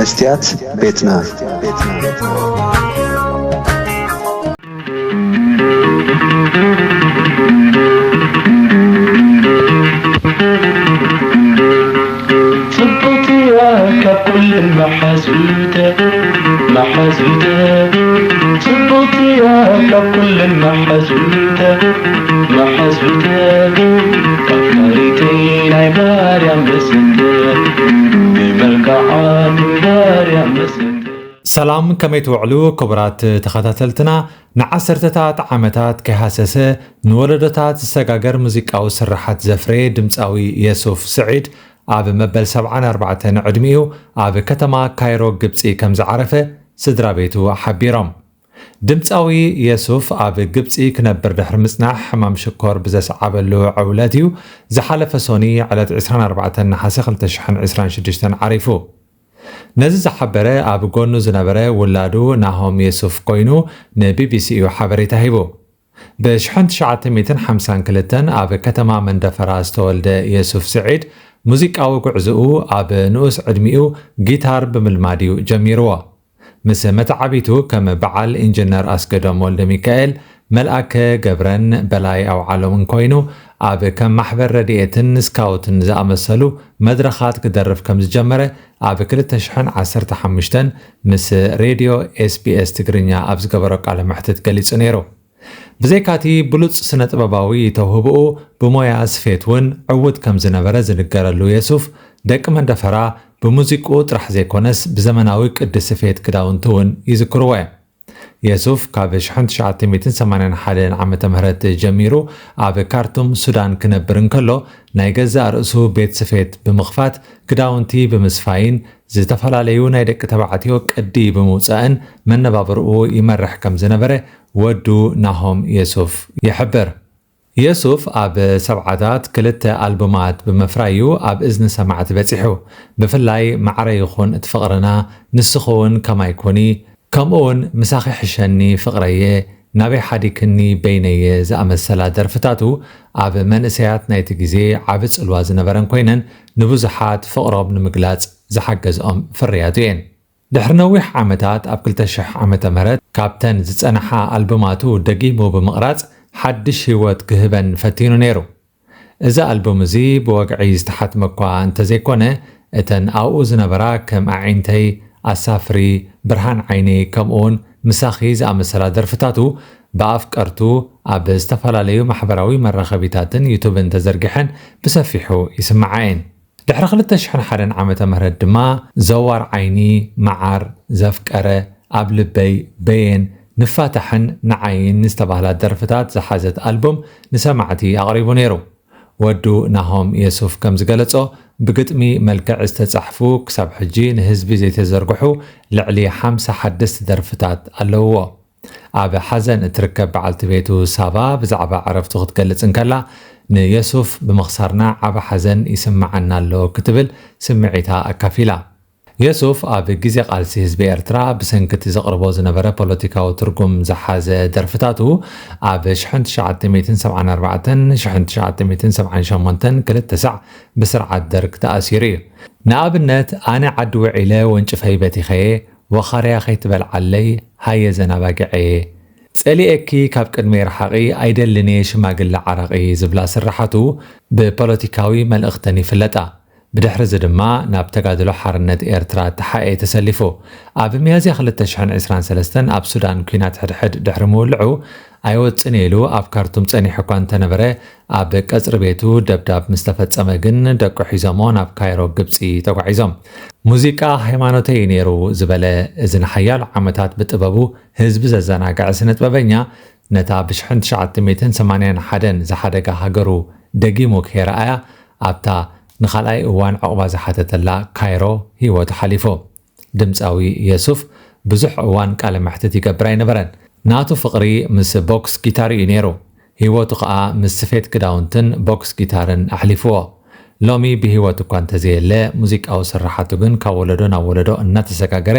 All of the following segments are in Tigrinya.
መስትያት ቤትና። ጽብቕቲ እያ ካብ ኩለን መሓዙተ መሓዙተ ጽብቕቲ እያ ካብ ኩለን መሓዙተ መሓዙተ ኣፍቃሪተይ ናይ ማርያም በሰንተ ብመልክዓ ማርያም በሰንተ ሰላም፣ ከመይ ትውዕሉ ክቡራት ተኸታተልትና? ንዓሰርተታት ዓመታት ከይሃሰሰ ንወለዶታት ዝሰጋገር ሙዚቃዊ ስርሓት ዘፍረየ ድምጻዊ የሱፍ ስዒድ፣ ኣብ መበል ሰብዓን ኣርባዕተን ዕድሚኡ ኣብ ከተማ ካይሮ ግብጺ ከም ዝዓረፈ ስድራ ቤቱ ሓቢሮም። ድምጻዊ የሱፍ ኣብ ግብጺ ክነብር ድሕሪ ምጽናሕ ሕማም ሽኮር ብዘስዓበሉ ዕውለት እዩ ዝሓለፈ ሶኒ ዕለት ዕስራን ኣርባዕተን ነሓሰ ክልተ ሽሕን ዕስራን ሽዱሽተን ዓሪፉ። ነዚ ዝሓበረ ኣብ ጎኑ ዝነበረ ውላዱ ናሆም የሱፍ ኮይኑ ንቢቢሲ እዩ ሓበሬታ ሂቡ። ብ ሽሕን ትሽዓተ ሚእትን ሓምሳን ክልተን ኣብ ከተማ መንደፈራ ዝተወልደ የሱፍ ስዒድ ሙዚቃዊ ጉዕዝኡ ኣብ ንኡስ ዕድሚኡ ጊታር ብምልማድ እዩ ጀሚርዎ። ምስ መተዓቢቱ ከም በዓል ኢንጅነር ኣስገዶም ወልደሚካኤል፣ መልኣከ ገብረን በላይ ኣውዓሎምን ኮይኑ ኣብ ከም ማሕበር ረድኤትን ስካውትን ዝኣመሰሉ መድረኻት ክደርፍ ከም ዝጀመረ ኣብ ክልተ ሽሕን ዓሰርተ ሓሙሽተን ምስ ሬድዮ ኤስቢኤስ ትግርኛ ኣብ ዝገበሮ ቃለ መሕትት ገሊጹ ነይሩ። ብዘይካቲ ብሉጽ ስነ ጥበባዊ ተውህብኡ ብሞያ ስፌት እውን ዕውት ከም ዝነበረ ዝንገረሉ የሱፍ ደቂ መንደፈራ ብሙዚቅኡ ጥራሕ ዘይኮነስ ብዘመናዊ ቅዲ ስፌት ክዳውንቲ እውን ይዝክርዎ እዮም። የሱፍ ካብ ሽሕን ትሽዓተ ሚእትን ሰማንያን ሓደን ዓመተ ምህረት ጀሚሩ ኣብ ካርቱም ሱዳን ክነብር እንከሎ ናይ ገዛእ ርእሱ ቤት ስፌት ብምኽፋት ክዳውንቲ ብምስፋይን ዝተፈላለዩ ናይ ደቂ ተባዕትዮ ቅዲ ብምውጻእን መነባብርኡ ይመርሕ ከም ዝነበረ ወዱ ናሆም የሱፍ ይሕብር። የሱፍ ኣብ ሰብዓታት ክልተ ኣልቡማት ብምፍራዩ ኣብ እዝኒ ሰማዕቲ በጺሑ። ብፍላይ ማዕረ ይኹን እቲ ፍቕርና፣ ንስኺ እውን ከማይ ኩኒ፣ ከምኡውን ምሳኺ ሕሸኒ ፍቕረየ፣ ናበይ ሓዲክኒ በይነየ ዝኣመሰላ ደርፍታቱ ኣብ መንእሰያት ናይቲ ግዜ ዓቢ ጽልዋ ዝነበረን ኮይነን ንብዙሓት ፍቕሮም ንምግላጽ ዝሓገዝኦም ፍርያቱ እየን። ድሕሪ ነዊሕ ዓመታት ኣብ ክልተ ሽሕ ዓመተ ምህረት ካብተን ዝጸንሓ ኣልቡማቱ ደጊሙ ብምቕራጽ ሓድሽ ህይወት ክህበን ፈቲኑ ነይሩ። እዚ ኣልቡም እዚ ብወግዒ ዝተሓትመ እኳ እንተዘይኮነ እተን ኣብኡ ዝነበራ ከም ኣዒንተይ፣ ኣሳፍሪ፣ ብርሃን ዓይነይ ከምኡውን ምሳኺ ዝኣመሰላ ደርፍታቱ ብኣፍቀርቱ ኣብ ዝተፈላለዩ ማሕበራዊ መራኸቢታትን ዩቱብን ተዘርጊሐን ብሰፊሑ ይስምዓ እየን። ድሕሪ ክልተ ሽሕን ሓደን ዓመተ ምህረት ድማ ዘዋር ዓይኒ፣ መዓር፣ ዘፍቀረ፣ ኣብ ልበይ፣ በየን፣ ንፋታሕን ንዓይን ዝተባህላ ደርፍታት ዝሓዘት ኣልቡም ንሰማዕቲ ኣቕሪቡ ነይሩ። ወዱ ናሆም የሱፍ ከም ዝገለጾ ብግጥሚ መልክዕ ዝተጻሕፉ ክሳብ ሕጂ ንህዝቢ ዘይተዘርግሑ ልዕሊ ሓምሳ ሓደስቲ ደርፍታት ኣለውዎ። ኣብ ሓዘን እትርከብ በዓልቲ ቤቱ ሳባ ብዛዕባ ዕረፍቱ ክትገልጽ እንከላ ንየሱፍ ብምኽሳርና ዓቢ ሓዘን ይስምዓና ኣሎ ክትብል ስምዒታ ኣካፊላ። የሱፍ ኣብ ግዜ ቃልሲ ህዝቢ ኤርትራ ብሰንኪ እቲ ዘቕርቦ ዝነበረ ፖለቲካዊ ትርጉም ዝሓዘ ደርፍታቱ ኣብ ሽሕን ትሽዓተ ሚእትን ሰብዓን ኣርባዕተን፣ ሽሕን ትሽዓተ ሚእትን ሰብዓን ሸሞንተን ክልተ ሳዕ ብስርዓት ደርግ ተኣሲሩ እዩ። ንኣብነት ኣነ ዓዲ ውዒለ ወንጭፈይ በቲኸየ፣ ወኻርያ ከይትበልዓለይ ሃየ ዘን ኣባጊዐየ። ጸሊኤኪ ካብ ቅድመይ ርሓቒ ኣይደልን እየ ሽማግለ ዓራቒ ዝብላ ስርሓቱ ብፖለቲካዊ መልእኽተን ይፍለጣ። ብድሕሪ እዚ ድማ ናብ ተጋድሎ ሓርነት ኤርትራ ተሓኤ ተሰሊፉ። ኣብ ሚያዝያ ክልተ ሽሕን ዕስራን ሰለስተን ኣብ ሱዳን ኲናት ሕድሕድ ድሕሪ ምውልዑ ኣይወጽን ኢሉ ኣብ ካርቱም ጸኒሑ እኳ እንተነበረ ኣብ ቀጽሪ ቤቱ ደብዳብ ምስ ተፈጸመ ግን ደቁ ሒዞሞ ናብ ካይሮ ግብጺ ተጓዒዞም። ሙዚቃ ሃይማኖተይ እዩ ነይሩ ዝበለ እዚ ንሓያሎ ዓመታት ብጥበቡ ህዝቢ ዘዘናግዐ ስነ ጥበበኛ ነታ ብ ሽሕን ትሽዓተ ሚእትን ሰማንያን ሓደን ዝሓደጋ ሃገሩ ደጊሙ ከይረኣያ ኣብታ ንኻልኣይ እዋን ዕቑባ ዝሓተተላ ካይሮ ህይወቱ ሓሊፉ። ድምጻዊ የሱፍ ብዙሕ እዋን ቃለ መሕትት ይገብር ኣይነበረን። ናቱ ፍቕሪ ምስ ቦክስ ጊታር እዩ ነይሩ። ህይወቱ ኸኣ ምስ ስፌት ክዳውንትን ቦክስ ጊታርን ኣሕሊፍዎ። ሎሚ ብህይወት እኳ እንተዘየለ ሙዚቃዊ ስርሓቱ ግን ካብ ወለዶ ናብ ወለዶ እናተሰጋገረ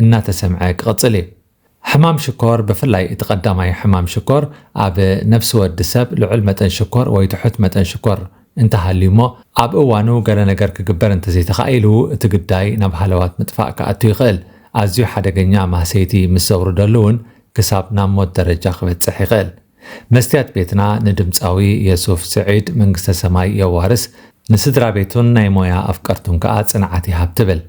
እናተሰምዐ ክቕጽል እዩ። ሕማም ሽኮር ብፍላይ እቲ ቀዳማይ ሕማም ሽኮር ኣብ ነፍሲ ወዲ ሰብ ልዑል መጠን ሽኮር ወይ ትሑት መጠን ሽኮር እንተሃልዩ እሞ፣ ኣብ እዋኑ ገለ ነገር ክግበር እንተዘይተኻኢሉ፣ እቲ ግዳይ ናብ ሃለዋት ምጥፋእ ክኣቱ ይኽእል። ኣዝዩ ሓደገኛ ማህሰይቲ ምስ ዘውርደሉ እውን ክሳብ ናብ ሞት ደረጃ ክበጽሕ ይኽእል። መስትያት ቤትና ንድምጻዊ የሱፍ ስዒድ መንግስተ ሰማይ የዋርስ፣ ንስድራ ቤቱን ናይ ሞያ ኣፍቀርቱን ከኣ ጽንዓት ይሃብ ትብል።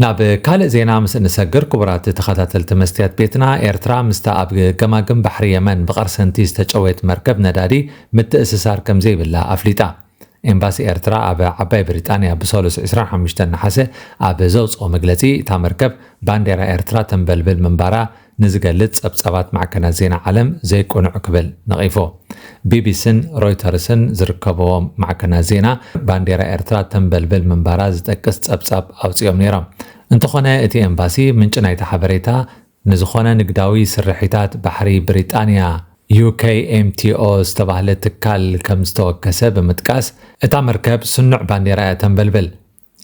ናብ ካልእ ዜና ምስ እንሰግር፣ ክቡራት ተኸታተልቲ መስትያት ቤትና፣ ኤርትራ ምስታ ኣብ ገማግም ባሕሪ የመን ብቐርሰንቲ ዝተጨወየት መርከብ ነዳዲ ምትእስሳር ከም ዘይብላ ኣፍሊጣ። ኤምባሲ ኤርትራ ኣብ ዓባይ ብሪጣንያ ብሰሉስ ዕስራን ሓሙሽተን ነሓሰ ኣብ ዘውጽኦ መግለጺ፣ እታ መርከብ ባንዴራ ኤርትራ ተንበልብል ምንባራ ንዝገልጽ ጸብጻባት ማዕከናት ዜና ዓለም ዘይቅኑዕ ክብል ነቒፎ። ቢቢሲን ሮይተርስን ዝርከብዎም ማዕከናት ዜና፣ ባንዴራ ኤርትራ ተንበልብል ምንባራ ዝጠቅስ ጸብጻብ ኣውጺኦም ነይሮም። እንተኾነ፣ እቲ ኤምባሲ ምንጪ ናይቲ ሓበሬታ ንዝኾነ ንግዳዊ ስርሒታት ባሕሪ ብሪጣንያ፣ ዩ ኬ ኤም ቲ ኦ ዝተባህለ ትካል ከም ዝተወከሰ ብምጥቃስ፣ እታ መርከብ ስኑዕ ባንዴራ እያ ተንበልብል።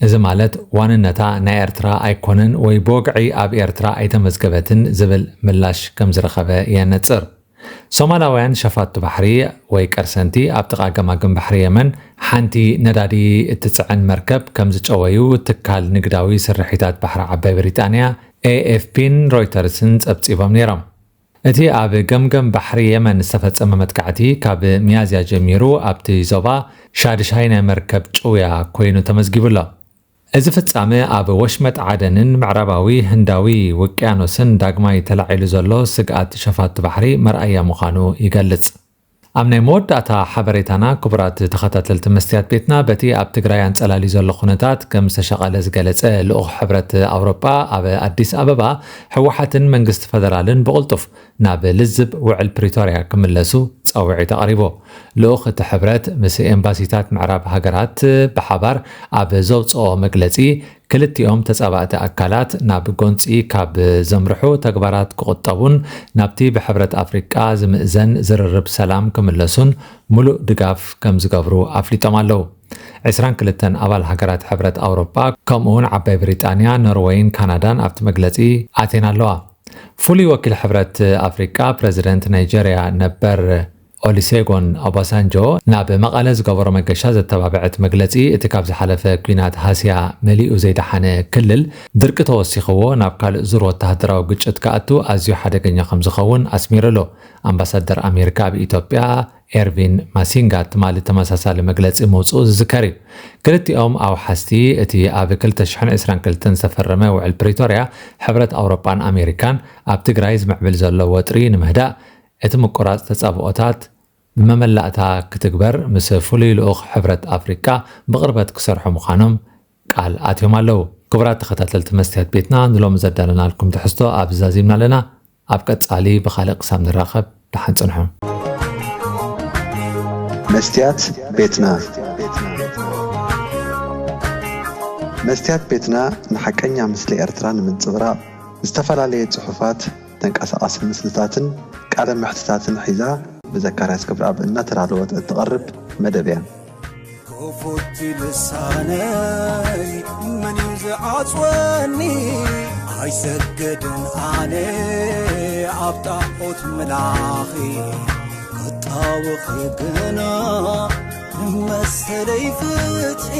እዚ ማለት ዋንነታ ናይ ኤርትራ ኣይኮነን ወይ ብወግዒ ኣብ ኤርትራ ኣይተመዝገበትን ዝብል ምላሽ ከም ዝረኸበ የነጽር። ሶማላውያን ሸፋቱ ባሕሪ ወይ ቀርሰንቲ ኣብ ጥቓ ገማግም ባሕሪ የመን ሓንቲ ነዳዲ እትጽዕን መርከብ ከም ዝጨወዩ ትካል ንግዳዊ ስርሒታት ባሕሪ ዓባይ ብሪጣንያ ኤ ኤፍ ፒን ሮይተርስን ጸብጺቦም ነይሮም። እቲ ኣብ ገምገም ባሕሪ የመን ዝተፈጸመ መጥቃዕቲ ካብ ሚያዝያ ጀሚሩ ኣብቲ ዞባ ሻድሻይ ናይ መርከብ ጭውያ ኮይኑ ተመዝጊቡ ኣሎ። እዚ ፍጻመ ኣብ ወሽመጥ ዓደንን ምዕራባዊ ህንዳዊ ውቅያኖስን ዳግማይ ተላዒሉ ዘሎ ስግኣት ሸፋቱ ባሕሪ መርኣያ ምዃኑ ይገልጽ። ኣብ ናይ መወዳእታ ሓበሬታና፣ ክቡራት ተኸታተልቲ መስትያት ቤትና፣ በቲ ኣብ ትግራይ ኣንጸላልዩ ዘሎ ኩነታት ከም ዝተሻቐለ ዝገለጸ ልኡኽ ሕብረት ኣውሮጳ ኣብ ኣዲስ ኣበባ፣ ህወሓትን መንግስቲ ፈደራልን ብቕልጡፍ ናብ ልዝብ ውዕል ፕሪቶርያ ክምለሱ ጸውዒት ኣቕሪቡ። ልኡኽ እቲ ሕብረት ምስ ኤምባሲታት ምዕራብ ሃገራት ብሓባር ኣብ ዘውጽኦ መግለጺ፣ ክልቲኦም ተጻባእቲ ኣካላት ናብ ጎንጺ ካብ ዘምርሑ ተግባራት ክቑጠቡን ናብቲ ብሕብረት ኣፍሪቃ ዝምእዘን ዝርርብ ሰላም ክምለሱን ምሉእ ድጋፍ ከም ዝገብሩ ኣፍሊጦም ኣለዉ። ዕስራን ክልተን ኣባል ሃገራት ሕብረት ኣውሮጳ፣ ከምኡውን ዓባይ ብሪጣንያ፣ ኖርወይን ካናዳን ኣብቲ መግለጺ ኣትየን ኣለዋ። ፍሉይ ወኪል ሕብረት ኣፍሪቃ፣ ፕረዚደንት ናይጀርያ ነበር ኦሊሴጎን ኦባሳንጆ ናብ መቐለ ዝገበሮ መገሻ ዘተባብዐ እቲ መግለጺ፣ እቲ ካብ ዝሓለፈ ኲናት ሃስያ መሊኡ ዘይደሓነ ክልል፣ ድርቂ ተወሲኽዎ ናብ ካልእ ዙር ወተሃደራዊ ግጭት ክኣቱ ኣዝዩ ሓደገኛ ከም ዝኸውን ኣስሚሩሉ። ኣምባሳደር ኣሜሪካ ኣብ ኢትዮጵያ ኤርቪን ማሲንጋ ትማሊ ተመሳሳሊ መግለጺ ምውጽኡ ዝዝከር እዩ። ክልቲኦም ኣውሓስቲ፣ እቲ ኣብ ክልተ ሽሕን ዕስራን ክልተን ዝተፈረመ ውዕል ፕሪቶርያ፣ ሕብረት ኣውሮጳን ኣሜሪካን ኣብ ትግራይ ዝምዕብል ዘሎ ወጥሪ ንምህዳእ፣ እቲ ምቁራጽ ተጻብኦታት ብመመላእታ ክትግበር ምስ ፍሉይ ልኡኽ ሕብረት ኣፍሪቃ ብቕርበት ክሰርሑ ምዃኖም ቃል ኣትዮም ኣለዉ። ክቡራት ተኸታተልቲ መስትያት ቤትና፣ ንሎሚ ዘዳለናልኩም ትሕዝቶ ኣብዚ ዛዚምና ኣለና። ኣብ ቀጻሊ ብኻልእ ክሳብ ንራኸብ፣ ደሓን ጽንሑ። መስትያት ቤትና። መስትያት ቤትና ንሓቀኛ ምስሊ ኤርትራ ንምንጽብራቕ፣ ዝተፈላለየ ጽሑፋት፣ ተንቀሳቓሲ ምስልታትን ቃለ መሕትታትን ሒዛ ብዘካርያስ ክብረኣብ እናተዳለወት እትቐርብ መደብ እያ። ክፉት ልሳነይ መን እዩ ዝዓጽወኒ? ኣይሰግድን ኣነ ኣብ ጣዖት ምላኺ፣ ክጣወኺ ግና ንመሰለይ ፍትሒ።